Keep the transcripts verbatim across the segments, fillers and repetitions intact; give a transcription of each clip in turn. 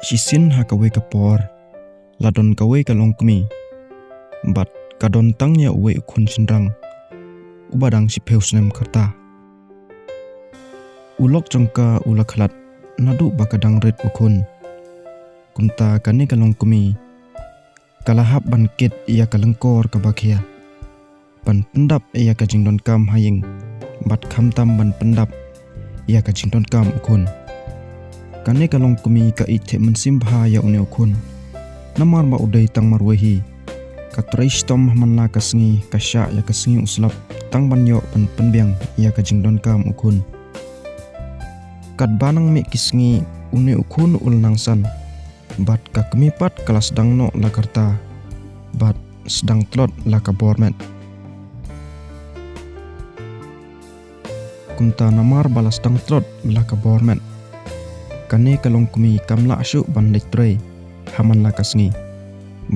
Shisien ha kawei ka por la don kawei ka longkmie, bad ka don tang ïa uwei u khun shynrang uba dang shiphew snem ka rta. U lok jong ka u la khlad naduh ba ka dang rit u khun. Kumta kane ka longkmie ka la hap ban kit ïa ka lyngkor kaba khia ban pyndap ïa ka jingdonkam ha ïing, bad khamtam ban pyndap ïa ka jingdonkam u khun. Kane ka longkmie ka ïeit thep mynsiem bha ïa une u khun, namar ba u dei tang marwei hi. Ka trei shitom ha man la ka sngi, ka shah ïa ka sngi u slap tang ban ïoh ban pynbiang ïa ka jingdonkam u khun. Katba nang mih ki sngi, une u khun u la nang san, bad ka kmie pat ka la sdang noh la ka rta bad sdang tlot la ka bor met. Kumta namar ba la sdang tlot la ka bor met, kane ka longkmie kam lah shuh ban leit trei ha man la ka sngi,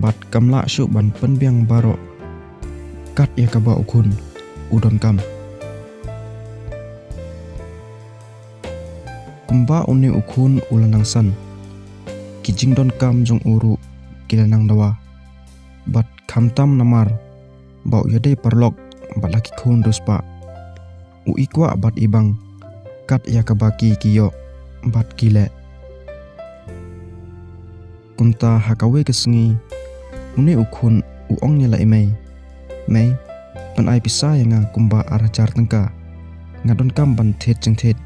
bad kam lah shuh ban pynbiang baroh kat ïa kaba u khun u donkam. Kumba une u khun u la nang san, ki jingdonkam jong u ruh ki la nang dawa, bad khamtam namar ba u ïadei paralok bad la ki khun riewspah, u i kwah bad i bang kat ïa kaba ki ki ïoh bad ki leh. Kumta ha kawei ka sngi, une u khun u ong ïa la i mei, "Mei, pynai pisa ïa nga kumba ar hajar tyngka, nga donkam ban thied jingthied."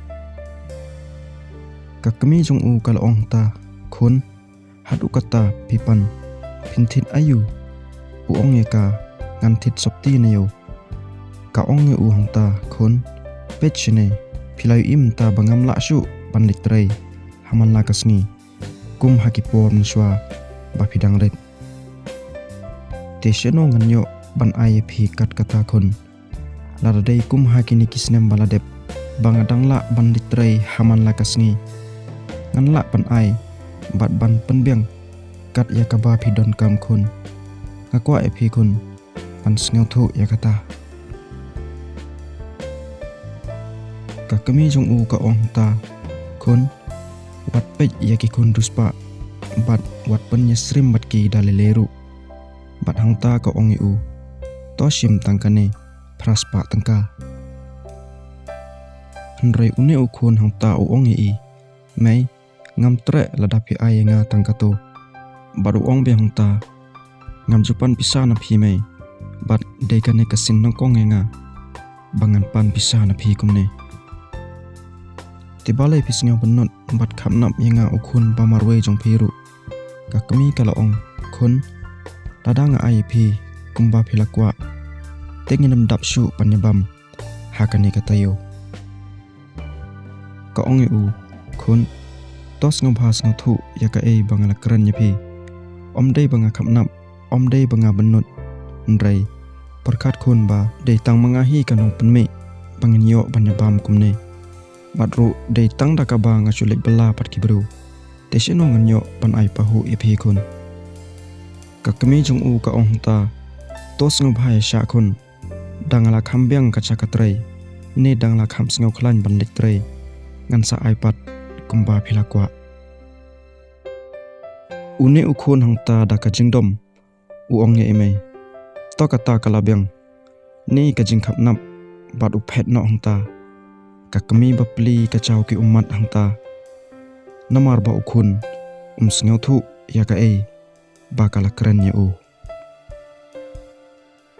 Ka kmie jong u ka la ong hangta, "Khun, haduh katta phi pan, phin thied aïu?" U ong ïa ka, "Ngan thied sopti na ïew." Ka ong ïa u hangta, "Khun, peit shane, phi la ïohi mynta ba ngam lah shuh ban leit trei ha man la ka sngi kum ha ki por mynshuwa ba phi dang rit. Te shano ngan ïoh ban ai ïa phi kat kata khun? Lada dei kum ha kine ki snem ba la dep ba nga dang lah ban leit trei ha man la ka sngi, ngan lah ban ai bad ban pynbiang kat ïa kaba phi donkam khun. Nga kwah ïa phi khun ban sngewthuh ïa kata." Ka kmie jong u ka ong hangta, "Khun, wat peit ïa ki khun riewspah, bad wat pynïasyriem bad ki da lei lei ruh." Bad hangta ka ong ïa u, "To shim tang kane, phra spah tyngka." Hynrei une u khun hangta u ong ïa i, "Mei, ngam treh lada phi ai ïa nga tang kato." Bad u ong biang hangta, "Ngam ju pan pisa na phi mei, bad dei kane ka sien nyngkong ïa nga ba ngan pan pisa na phi kumne. Te balei phi sngew bynnud bad khamnap ïa nga u khun ba marwei jong phi ruh?" Ka kmie ka la ong, "Khun, lada nga ai ïa phi kumba phi la kwah, te ngin ym dap shuh ban ïabam ha kane ka taïew." Ka ong ïa u, "Khun, to sngewbha sngewthuh ïa kaei ba nga la kren ïa phi. Ym dei ba nga khamnap, ym dei ba nga bynnud, hynrei pyrkhat khun ba dei tang ma nga hi ka nongpynmih ba ngin ïoh ban ïabam kumne. Bad ruh dei tang da kaba nga shu leit bylla bad ki briew, te shano ngan ïoh ban ai pahuh ïa phi khun?" Ka kmie jong u ka ong hangta, "To sngewbha ïa shah khun, da nga la kham biang ka jaka trei, ne da nga la kham sngewkhlaiñ ban leit trei, ngan sa ai pat kumba phi la kwah." Une u khun hangta da ka jingdom u ong ïa i mei, "To kata ka la biang, ne ka jingkhamnap bad u phet noh hangta." Ka kmie bapli ka jaw ki ummat hangta, namar ba u khun um sngewthuh ïa kaei ba ka la kren ïa u.